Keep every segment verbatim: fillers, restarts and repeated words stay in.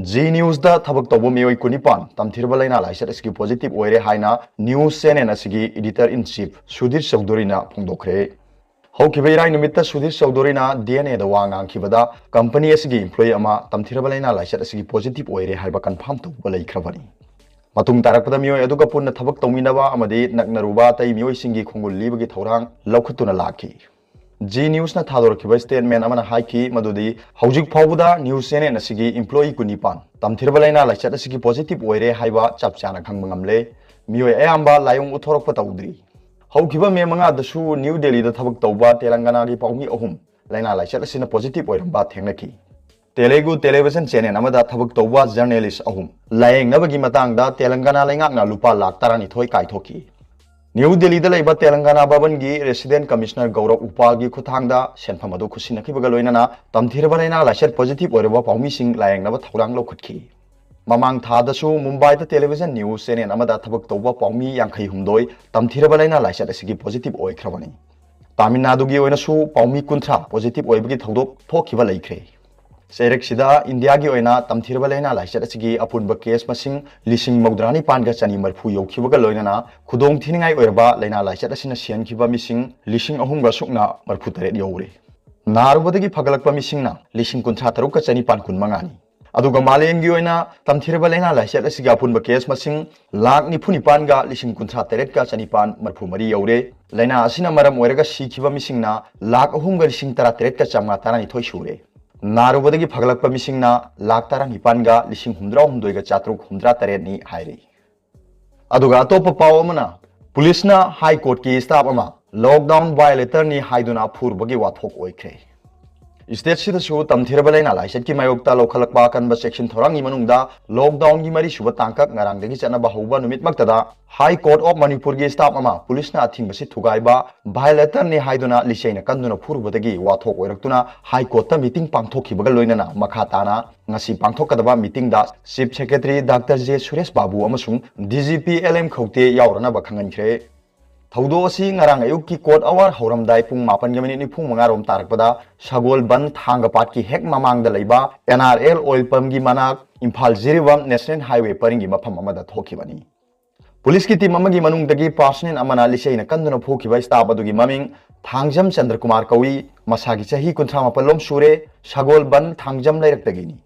Zee News ꯗ ꯊꯕꯛ ꯇꯧꯕ ꯃꯤꯑꯣꯏ ꯀꯨꯟꯅꯤꯄꯥꯟ ꯇꯝꯊꯤꯔꯕ ꯂꯥꯏꯅꯥ ꯂꯥꯏꯆꯠ ꯑꯁꯤꯒꯤ positive ꯑꯣꯏꯔꯦ ꯍꯥꯏꯅ news channel ꯑꯁꯤꯒꯤ editor in chief ꯁꯨꯙꯤꯔ ꯆꯧꯙꯨꯔꯤꯅ ꯐꯣꯡꯗꯣꯛꯈ꯭ꯔꯦ꯫ ꯍꯧꯈꯤꯕ ꯏꯔꯥꯏ ꯅꯨꯃꯤꯠꯇ ꯁꯨꯙꯤꯔ ꯆꯧꯙꯨꯔꯤꯅ D N A ꯗ ꯋꯥ ꯉꯥꯡꯈꯤꯕꯗ, company ꯑꯁꯤꯒꯤ employee ꯑꯃ ꯇꯝꯊꯤꯔꯕ ꯂꯥꯏꯅꯥ ꯂꯥꯏꯆꯠ ꯑꯁꯤꯒꯤ positive ꯑꯣꯏꯔꯦ ꯍꯥꯏꯕ confirm ꯇꯧꯕ ꯂꯩꯈ꯭ꯔꯕꯅꯤ꯫ ꯃꯇꯨꯡ ꯇꯥꯔꯛꯄꯗ ꯃꯤꯑꯣꯏ ꯑꯗꯨꯒ ꯄꯨꯟꯅ ꯊꯕꯛ ꯇꯧꯃꯤꯟꯅꯕ ꯑꯃꯗꯤ ꯅꯛꯅꯔꯨꯕ ꯑꯇꯩ ꯃꯤꯑꯣꯏꯁꯤꯡꯒꯤ ꯈꯣꯡꯒꯨꯜ ꯂꯤꯕꯒꯤ ꯊꯧꯔꯥꯡ ꯂꯧꯈꯠꯇꯨꯅ ꯂꯥꯛꯈꯤ꯫ Zee News ꯅ ꯊꯥꯗꯣꯔꯛꯈꯤꯕ statement ꯑꯃꯅ ꯍꯥꯏꯈꯤ ꯃꯗꯨꯗꯤ ꯍꯧꯖꯤꯛ ꯐꯥꯎꯕꯗ news channel ꯑꯁꯤꯒꯤ employee ꯀꯨꯟꯅꯤꯄꯥꯟ ꯇꯝꯊꯤꯔꯕ ꯂꯥꯏꯅꯥ ꯂꯥꯏꯆꯠ ꯑꯁꯤꯒꯤ positive ꯑꯣꯏꯔꯦ ꯍꯥꯏꯕ ꯆꯞ ꯆꯥꯅ ꯈꯪꯕ ꯉꯝꯂꯦ꯫ ꯃꯤꯑꯣꯏ ꯑꯌꯥꯝꯕ ꯂꯥꯏꯑꯣꯡ ꯎꯠꯊꯣꯔꯛꯄ ꯇꯧꯗ꯭ꯔꯤ꯫ ꯍꯧꯈꯤꯕ ꯃꯦ ꯃꯉꯥꯗꯁꯨ ꯅ꯭ꯌꯨ ꯗꯦꯜꯂꯤꯗ ꯊꯕꯛ ꯇꯧꯕ ꯇꯦꯂꯪꯒꯅꯥꯒꯤ ꯄꯥꯎꯃꯤ ꯑꯍꯨꯝ ꯂꯥꯏꯅꯥ ꯂꯥꯏꯆꯠ ꯑꯁꯤꯅ positive ꯑꯣꯏꯔꯝꯕ ꯊꯦꯡꯅꯈꯤ꯫ ꯇꯦꯂꯨꯒꯨ television channel ꯑꯃꯗ ꯊꯕꯛ ꯇꯧꯕ journalist ꯑꯍꯨꯝ ꯂꯥꯌꯦꯡꯅꯕꯒꯤ ꯃꯇꯥꯡꯗ ꯇꯦꯂꯪꯒꯅꯥ ꯂꯩꯉꯥꯛꯅ ꯂꯨꯄꯥ ꯂꯥꯈ ꯇꯔꯥꯅꯤꯊꯣꯏ ꯀꯥꯏꯊꯣꯛꯈꯤ꯫ ꯅ꯭ꯌꯨ ꯗꯦꯜꯂꯤꯗ ꯂꯩꯕ ꯇꯦꯂꯪꯒꯅꯥ ꯚꯕꯟꯒꯤ resident commissioner ꯒꯧꯔꯕ ꯎꯄꯥꯜꯒꯤ ꯈꯨꯠꯊꯥꯡꯗ ꯁꯦꯟꯐꯝ ꯑꯗꯨ ꯈꯨꯠꯁꯤꯟꯅꯈꯤꯕꯒ ꯂꯣꯏꯅꯅ ꯇꯝꯊꯤꯔꯕ ꯂꯥꯏꯅꯥ ꯂꯥꯏꯆꯠ positive ꯑꯣꯏꯔꯕ ꯄꯥꯎꯃꯤꯁꯤꯡ ꯂꯥꯌꯦꯡꯅꯕ ꯊꯧꯔꯥꯡ ꯂꯧꯈꯠꯈꯤ꯫ ꯃꯃꯥꯡ ꯊꯥꯗꯁꯨ ꯃꯨꯝꯕꯥꯏꯗ television news channel ꯑꯃꯗ ꯊꯕꯛ ꯇꯧꯕ ꯄꯥꯎꯃꯤ ꯌꯥꯡꯈꯩ ꯍꯨꯝꯗꯣꯏ ꯇꯝꯊꯤꯔꯕ ꯂꯥꯏꯅꯥ ꯂꯥꯏꯆꯠ ꯑꯁꯤꯒꯤ positive ꯑꯣꯏꯈ꯭ꯔꯕꯅꯤ꯫ ꯇꯥꯃꯤꯜ ꯅꯥꯗꯨꯒꯤ ꯑꯣꯏꯅꯁꯨ ꯄꯥꯎꯃꯤ ꯀꯨꯟꯊ꯭ꯔꯥ positive ꯑꯣꯏꯕꯒꯤ ꯊꯧꯗꯣꯛ ꯊꯣꯛꯈꯤꯕ ꯂꯩꯈ꯭ꯔꯦ꯫ ꯆꯩꯔꯛꯁꯤꯗ ꯏꯟꯗꯤꯌꯥꯒꯤ ꯑꯣꯏꯅ ꯇꯝꯊꯤꯔꯕ ꯂꯥꯏꯅꯥ ꯂꯥꯏꯆꯠ ꯑꯁꯤꯒꯤ ꯑꯄꯨꯟꯕ case ꯃꯁꯤꯡ ꯂꯤꯁꯤꯡ ꯃꯧꯗ꯭ꯔꯥ ꯅꯤꯄꯥꯟꯒ ꯆꯅꯤ ꯃꯔꯤꯐꯨ ꯌꯧꯈꯤꯕꯒ ꯂꯣꯏꯅꯅ ꯈꯨꯗꯣꯡ ꯊꯤꯅꯤꯡꯉꯥꯏ ꯑꯣꯏꯔꯕ ꯂꯥꯏꯅꯥ ꯂꯥꯏꯆꯠ ꯑꯁꯤꯅ ꯁꯤꯍꯟꯈꯤꯕ ꯃꯤꯁꯤꯡ ꯂꯤꯁꯤꯡ ꯑꯍꯨꯝꯒ ꯁꯨꯞꯅ ꯃꯔꯤꯐꯨ ꯇꯔꯦꯠ ꯌꯧꯔꯦ꯫ ꯅꯥꯔꯨꯕꯗꯒꯤ ꯐꯒꯠꯂꯛꯄ ꯃꯤꯁꯤꯡꯅ ꯂꯤꯁꯤꯡ ꯀꯨꯟꯊ꯭ꯔꯥ ꯇꯔꯨꯛꯀ ꯆꯅꯤꯄꯥꯟ ꯀꯨꯟ ꯃꯉꯥꯅꯤ꯫ ꯑꯗꯨꯒ ꯃꯥꯂꯦꯝꯒꯤ ꯑꯣꯏꯅ ꯇꯝꯊꯤꯔꯕ ꯂꯥꯏꯅꯥ ꯂꯥꯏꯆꯠ ꯑꯁꯤꯒꯤ ꯑꯄꯨꯟꯕ case ꯃꯁꯤꯡ ꯂꯥꯈ ꯅꯤꯐꯨ ꯅꯤꯄꯥꯟꯒ ꯂꯤꯁꯤꯡ ꯀꯨꯟꯊ꯭ꯔꯥ ꯇꯔꯦꯠꯀ ꯆꯅꯤꯄꯥꯟ ꯃꯔꯤꯐꯨ ꯃꯔꯤ ꯌꯧꯔꯦ꯫ ꯂꯥꯏꯅꯥ ꯑꯁꯤꯅ ꯃꯔꯝ ꯑꯣꯏꯔꯒ ꯁꯤꯈꯤꯕ ꯃꯤꯁꯤꯡꯅ ꯂꯥꯈ ꯑꯍꯨꯝꯒ ꯂꯤꯁꯤꯡ ꯇꯔꯥ ꯇꯔꯦꯠꯀ ꯆꯥꯝꯃꯉꯥ ꯇꯔꯥꯅꯤꯊꯣꯏ ꯁꯨꯔꯦ꯫ ꯅꯥꯔꯨꯕꯗꯒꯤ ꯐꯒꯠꯂꯛꯄ ꯃꯤꯁꯤꯡꯅ ꯂꯥꯈ ꯇꯔꯥꯅꯤꯄꯥꯟꯒ ꯂꯤꯁꯤꯡ ꯍꯨꯝꯗ꯭ꯔꯥ ꯍꯨꯝꯗꯣꯏꯒ ꯆꯥꯇ꯭ꯔꯨꯛ ꯍꯨꯝꯗ꯭ꯔꯥ ꯇꯔꯦꯠꯅꯤ ꯍꯥꯏꯔꯤ꯫ ꯑꯗꯨꯒ ꯑꯇꯣꯞꯄ ꯄꯥꯎ ꯑꯃꯅ, ꯄꯨꯂꯤꯁꯅ ꯍꯥꯏ ꯀꯣꯔꯠꯀꯤ staff ꯑꯃ lockdown violatorꯅꯤ ꯍꯥꯏꯗꯨꯅ ꯐꯨꯔꯨꯕꯒꯤ ꯋꯥꯊꯣꯛ ꯑꯣꯏꯈ꯭ꯔꯦ꯫ Stateꯁꯤꯗꯁꯨ ꯇꯝꯊꯤꯔꯕ ꯂꯥꯏꯅꯥ ꯂꯥꯏꯆꯠꯀꯤ ꯃꯥꯌꯣꯛꯇ ꯂꯧꯈꯠꯂꯛꯄ ꯑꯀꯟꯕ ꯆꯦꯛꯁꯤꯟ ꯊꯧꯔꯥꯡꯒꯤ ꯃꯅꯨꯡꯗ lockdownꯒꯤ ꯃꯔꯤꯁꯨꯕ ꯇꯥꯡꯀꯛ ꯉꯔꯥꯡꯗꯒꯤ ꯆꯠꯅꯕ ꯍꯧꯕ ꯅꯨꯃꯤꯠꯃꯛꯇꯗ High Court of Manipurꯒꯤ staff ꯑꯃ ꯄꯨꯂꯤꯁꯅ ꯑꯊꯤꯡꯕꯁꯤ ꯊꯨꯒꯥꯏꯕ violatorꯅꯤ ꯍꯥꯏꯗꯨꯅ ꯂꯤꯆꯩꯅ ꯀꯟꯗꯨꯅ ꯐꯨꯔꯨꯕꯗꯒꯤ ꯋꯥꯊꯣꯛ ꯑꯣꯏꯔꯛꯇꯨꯅ High Courtꯇ meeting ꯄꯥꯡꯊꯣꯛꯈꯤꯕꯒ ꯂꯣꯏꯅꯅ ꯃꯈꯥ ꯇꯥꯅ ꯉꯁꯤ ꯄꯥꯡꯊꯣꯛꯀꯗꯕ meetingꯗ Chief Secretary Doctor J Suresh ꯕꯥꯕꯨ ꯑꯃꯁꯨꯡ D G P L M ꯈꯧꯇꯦ ꯌꯥꯎꯔꯅꯕ ꯈꯪꯍꯟꯈ꯭ꯔꯦ꯫ ꯊꯧꯗꯣꯛ ꯑꯁꯤ ꯉꯔꯥꯡ ꯑꯌꯨꯛꯀꯤ court hour ꯍꯧꯔꯝꯗꯥꯏ ꯄꯨꯡ ꯃꯥꯄꯟꯒ ꯃꯤꯅꯤꯠ ꯅꯤꯐꯨ ꯃꯉꯥ ꯔꯣꯝ ꯇꯥꯔꯛꯄꯗ ꯁꯒꯣꯜꯕꯟ ꯊꯥꯡꯒ ꯄꯥꯠꯀꯤ ꯍꯦꯛ ꯃꯃꯥꯡꯗ ꯂꯩꯕ N R L oil pumpꯀꯤ ꯃꯅꯥꯛ ꯏꯝꯐꯥꯜ ꯖꯤꯔꯤꯕꯥꯝ National Highway ꯄꯔꯤꯡꯒꯤ ꯃꯐꯝ ꯑꯃꯗ ꯊꯣꯛꯈꯤꯕꯅꯤ꯫ ꯄꯨꯂꯤꯁꯀꯤ team ꯑꯃꯒꯤ ꯃꯅꯨꯡꯗꯒꯤ personnel ꯑꯃꯅ ꯂꯤꯆꯩꯅ ꯀꯟꯗꯨꯅ ꯐꯨꯈꯤꯕ staff ꯑꯗꯨꯒꯤ ꯃꯃꯤꯡ ꯊꯥꯡꯖꯝ ꯆꯟꯗ꯭ꯔꯀꯨꯃꯥꯔ ꯀꯧꯏ꯫ ꯃꯁꯥꯒꯤ ꯆꯍꯤ ꯀꯨꯟꯊ꯭ꯔꯥ ꯃꯥꯄꯜ ꯂꯣꯝ ꯁꯨꯔꯦ꯫ ꯁꯒꯣꯜꯕꯟ ꯊꯥꯡꯖꯝ ꯂꯩꯔꯛꯇꯒꯤꯅꯤ꯫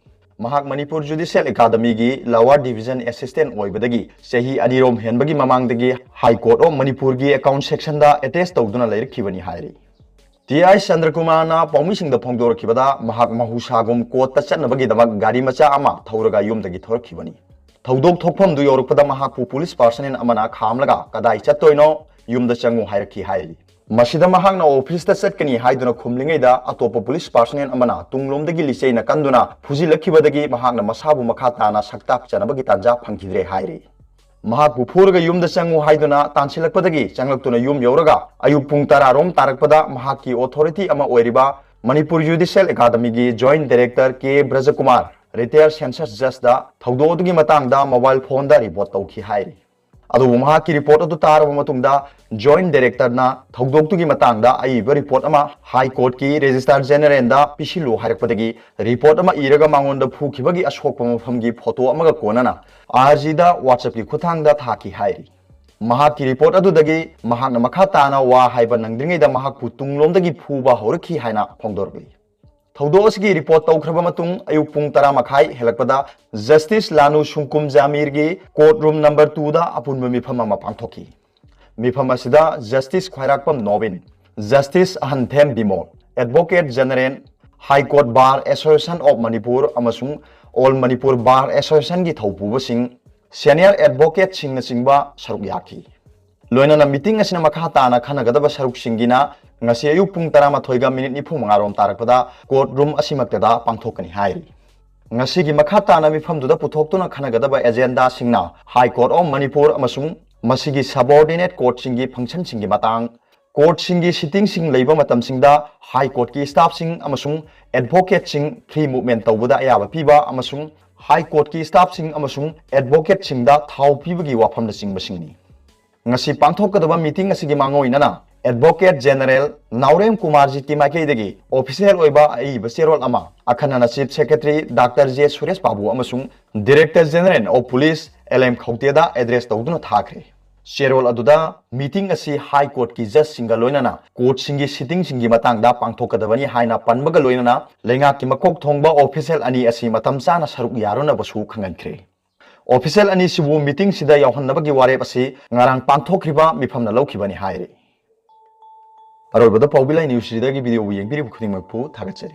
ꯃꯍꯥꯛ Manipur Judicial Academyꯒꯤ Lower Division Assistant ꯑꯣꯏꯕꯗꯒꯤ ꯆꯍꯤ ꯑꯅꯤꯔꯣꯝ ꯍꯦꯟꯕꯒꯤ ꯃꯃꯥꯡꯗꯒꯤ High Court of ꯃꯅꯤꯄꯨꯔꯒꯤ account sectionꯗ attach ꯇꯧꯗꯨꯅ ꯂꯩꯔꯛꯈꯤꯕꯅꯤ ꯍꯥꯏꯔꯤ꯫ ꯇꯤ ꯑꯥꯏ ꯆꯟꯗ꯭ꯔꯀꯨꯃꯥꯔꯅ ꯄꯥꯎꯃꯤꯁꯤꯡꯗ ꯐꯣꯡꯗꯣꯔꯛꯈꯤꯕꯗ ꯃꯍꯥꯛ ꯃꯍꯧꯁꯥꯒꯨꯝ courtꯇ ꯆꯠꯅꯕꯒꯤꯗꯃꯛ ꯒꯥꯔꯤ ꯃꯆꯥ ꯑꯃ ꯊꯧꯔꯒ ꯌꯨꯝꯗꯒꯤ ꯊꯣꯔꯛꯈꯤꯕꯅꯤ꯫ ꯊꯧꯗꯣꯛ ꯊꯣꯛꯐꯝꯗꯨ ꯌꯧꯔꯛꯄꯗ ꯃꯍꯥꯛꯄꯨ ꯄꯨꯂꯤꯁ personnel ꯑꯃꯅ ꯈꯥꯝꯂꯒ "ꯀꯗꯥꯏ ꯆꯠꯇꯣꯏꯅꯣ? ꯌꯨꯝꯗ ꯆꯪꯉꯨ" ꯍꯥꯏꯔꯛꯈꯤ ꯍꯥꯏꯔꯤ꯫ ꯃꯁꯤꯗ ꯃꯍꯥꯛꯅ "officeꯇ ꯆꯠꯀꯅꯤ" ꯍꯥꯏꯗꯨꯅ ꯈꯨꯝꯂꯤꯉꯩꯗ ꯑꯇꯣꯞꯄ ꯄꯨꯂꯤꯁ personnel ꯑꯃꯅ ꯇꯨꯡꯂꯣꯝꯗꯒꯤ ꯂꯤꯆꯩꯅ ꯀꯟꯗꯨꯅ ꯐꯨꯖꯤꯜꯂꯛꯈꯤꯕꯗꯒꯤ ꯃꯍꯥꯛꯅ ꯃꯁꯥꯕꯨ ꯃꯈꯥ ꯇꯥꯅ ꯁꯛꯇꯥꯛ ꯆꯅꯕꯒꯤ ꯇꯥꯟꯖꯥ ꯐꯪꯈꯤꯗ꯭ꯔꯦ ꯍꯥꯏꯔꯤ꯫ ꯃꯍꯥꯛꯄꯨ ꯐꯨꯔꯒ ꯌꯨꯝꯗ ꯆꯪꯉꯨ ꯍꯥꯏꯗꯨꯅ ꯇꯥꯟꯁꯤꯜꯂꯛꯄꯗꯒꯤ ꯆꯪꯂꯛꯇꯨꯅ ꯌꯨꯝ ꯌꯧꯔꯒ ꯑꯌꯨꯛ ꯄꯨꯡ ꯇꯔꯥ ꯔꯣꯝ ꯇꯥꯔꯛꯄꯗ ꯃꯍꯥꯛꯀꯤ authority ꯑꯃ ꯑꯣꯏꯔꯤꯕ ꯃꯅꯤꯄꯨꯔ Judicial Academyꯒꯤ Joint Director ꯀꯦ ꯕ꯭ꯔꯖꯀꯨꯃꯥꯔ, retired census judgeꯗ ꯊꯧꯗꯣꯛ ꯑꯗꯨꯒꯤ ꯃꯇꯥꯡꯗ mobile phoneꯗ report ꯇꯧꯈꯤ ꯍꯥꯏꯔꯤ꯫ ꯑꯗꯨꯕꯨ ꯃꯍꯥꯛꯀꯤ report ꯑꯗꯨ ꯇꯥꯔꯕ ꯃꯇꯨꯡꯗ Joint Directorꯅ ꯊꯧꯗꯣꯛꯇꯨꯒꯤ ꯃꯇꯥꯡꯗ ꯑꯏꯕ report ꯑꯃ High Courtꯀꯤ Registrar Generalꯗ ꯄꯤꯁꯤꯜꯂꯨ ꯍꯥꯏꯔꯛꯄꯗꯒꯤ report ꯑꯃ ꯏꯔꯒ ꯃꯉꯣꯟꯗ ꯐꯨꯈꯤꯕꯒꯤ ꯑꯁꯣꯛꯄ ꯃꯐꯝꯒꯤ photo ꯑꯃꯒ ꯀꯣꯟꯅꯅ ꯑꯥꯔꯖꯤꯗ WhatsAppꯀꯤ ꯈꯨꯠꯊꯥꯡꯗ ꯊꯥꯈꯤ ꯍꯥꯏꯔꯤ꯫ ꯃꯍꯥꯛꯀꯤ report ꯑꯗꯨꯗꯒꯤ ꯃꯍꯥꯛꯅ ꯃꯈꯥ ꯇꯥꯅ ꯋꯥ ꯍꯥꯏꯕ ꯅꯪꯗ꯭ꯔꯤꯉꯩꯗ ꯃꯍꯥꯛꯄꯨ ꯇꯨꯡꯂꯣꯝꯗꯒꯤ ꯐꯨꯕ ꯍꯧꯔꯛꯈꯤ ꯍꯥꯏꯅ ꯐꯣꯡꯗꯣꯔꯛꯂꯤ꯫ ꯊꯧꯗꯣꯛ ꯑꯁꯤꯒꯤ report ꯇꯧꯈ꯭ꯔꯕ ꯃꯇꯨꯡ ꯑꯌꯨꯛ ꯄꯨꯡ ꯇꯔꯥ ꯃꯈꯥꯏ ꯍꯦꯜꯂꯛꯄꯗ Justice ꯂꯥꯅꯨ ꯁꯨꯡꯀꯨꯝ ꯖꯥꯃꯤꯔꯒꯤ court room number twoꯗ ꯑꯄꯨꯟꯕ ꯃꯤꯐꯝ ꯑꯃ ꯄꯥꯡꯊꯣꯛꯈꯤ꯫ ꯃꯤꯐꯝ ꯑꯁꯤꯗ Justice ꯈ꯭ꯋꯥꯏꯔꯥꯛꯄꯝ Nobin, Justice ꯑꯍꯟꯊꯦꯝ Bimol, Advocate General, High Court Bar Association of Manipur ꯑꯃꯁꯨꯡ All Manipur Bar Associationꯒꯤ ꯊꯧꯄꯨꯕꯁꯤꯡ, senior advocateꯁꯤꯡꯅꯆꯤꯡꯕ ꯁꯔꯨꯛ ꯌꯥꯈꯤ꯫ ꯂꯣꯏꯅꯅ meeting ꯑꯁꯤꯅ ꯃꯈꯥ ꯇꯥꯅ ꯈꯟꯅꯒꯗꯕ ꯁꯔꯨꯛꯁꯤꯡꯒꯤꯅ ꯉꯁꯤ ꯑꯌꯨꯛ ꯄꯨꯡ ꯇꯔꯥꯃꯥꯊꯣꯏꯒ ꯃꯤꯅꯤꯠ ꯅꯤꯐꯨ ꯃꯉꯥ ꯔꯣꯝ ꯇꯥꯔꯛꯄꯗ court room ꯑꯁꯤꯃꯛꯇꯗ ꯄꯥꯡꯊꯣꯛꯀꯅꯤ ꯍꯥꯏꯔꯤ꯫ ꯉꯁꯤꯒꯤ ꯃꯈꯥ ꯇꯥꯅ ꯃꯤꯐꯝꯗꯨꯗ ꯄꯨꯊꯣꯛꯇꯨꯅ ꯈꯟꯅꯒꯗꯕ agendaꯁꯤꯡꯅ High Court of Manipur ꯑꯃꯁꯨꯡ ꯃꯁꯤꯒꯤ subordinate courtꯁꯤꯡꯒꯤ functionꯁꯤꯡꯒꯤ ꯃꯇꯥꯡ, courtꯁꯤꯡꯒꯤ sittingꯁꯤꯡ ꯂꯩꯕ ꯃꯇꯝꯁꯤꯡꯗ High Courtꯀꯤ staffꯁꯤꯡ ꯑꯃꯁꯨꯡ advocateꯁꯤꯡ free movement ꯇꯧꯕꯗ ꯑꯌꯥꯕ ꯄꯤꯕ ꯑꯃꯁꯨꯡ High Courtꯀꯤ staffꯁꯤꯡ ꯑꯃꯁꯨꯡ advocateꯁꯤꯡꯗ ꯊꯥꯎ ꯄꯤꯕꯒꯤ ꯋꯥꯐꯝꯅꯆꯤꯡꯕꯁꯤꯡꯅꯤ꯫ ꯉꯁꯤ ꯄꯥꯡꯊꯣꯛꯀꯗꯕ ꯃꯤꯇꯤꯡ ꯑꯁꯤꯒꯤ ꯃꯥꯡꯑꯣꯏꯅꯅ Advocate General ꯅꯥꯎꯔꯦꯝ ꯀꯨꯃꯥꯔꯖꯤꯠꯀꯤ ꯃꯥꯏꯀꯩꯗꯒꯤ official ꯑꯣꯏꯕ ꯑꯏꯕ ꯆꯦꯔꯣꯜ ꯑꯃ, ꯑꯈꯟꯅꯅ Chief Secretary Doctor J Suresh ꯕꯥꯕꯨ ꯑꯃꯁꯨꯡ Director General of Police L M ꯈꯧꯇꯦꯗ address ꯇꯧꯗꯨꯅ ꯊꯥꯈ꯭ꯔꯦ꯫ ꯆꯦꯔꯣꯜ ꯑꯗꯨꯗ meeting ꯑꯁꯤ High Courtꯀꯤ judgeꯁꯤꯡꯒ ꯂꯣꯏꯅꯅ courtꯁꯤꯡꯒꯤ sittingꯁꯤꯡꯒꯤ ꯃꯇꯥꯡꯗ ꯄꯥꯡꯊꯣꯛꯀꯗꯕꯅꯤ ꯍꯥꯏꯅ ꯄꯟꯕꯒ ꯂꯣꯏꯅꯅ ꯂꯩꯉꯥꯛꯀꯤ ꯃꯀꯣꯛ ꯊꯣꯡꯕ official ꯑꯅꯤ ꯑꯁꯤ ꯃꯇꯝ ꯆꯥꯅ ꯁꯔꯨꯛ ꯌꯥꯔꯨꯅꯕꯁꯨ ꯈꯪꯍꯟꯈ꯭ꯔꯦ꯫ Official ꯑꯅꯤꯁꯤꯕꯨ meetingꯁꯤꯗ ꯌꯥꯎꯍꯟꯅꯕꯒꯤ ꯋꯥꯔꯦꯞ ꯑꯁꯤ ꯉꯔꯥꯡ ꯄꯥꯡꯊꯣꯛꯈ꯭ꯔꯤꯕ ꯃꯤꯐꯝꯅ ꯂꯧꯈꯤꯕꯅꯤ ꯍꯥꯏꯔꯤ꯫ ꯑꯔꯣꯏꯕꯗ ꯄꯥꯎꯕꯤ ꯂꯥꯏ ꯅ꯭ꯌꯨꯁꯁꯤꯗꯒꯤ videoꯕꯨ ꯌꯦꯡꯕꯤꯔꯤꯕ ꯈꯨꯗꯤꯡꯃꯛꯄꯨ ꯊꯥꯒꯠꯆꯔꯤ꯫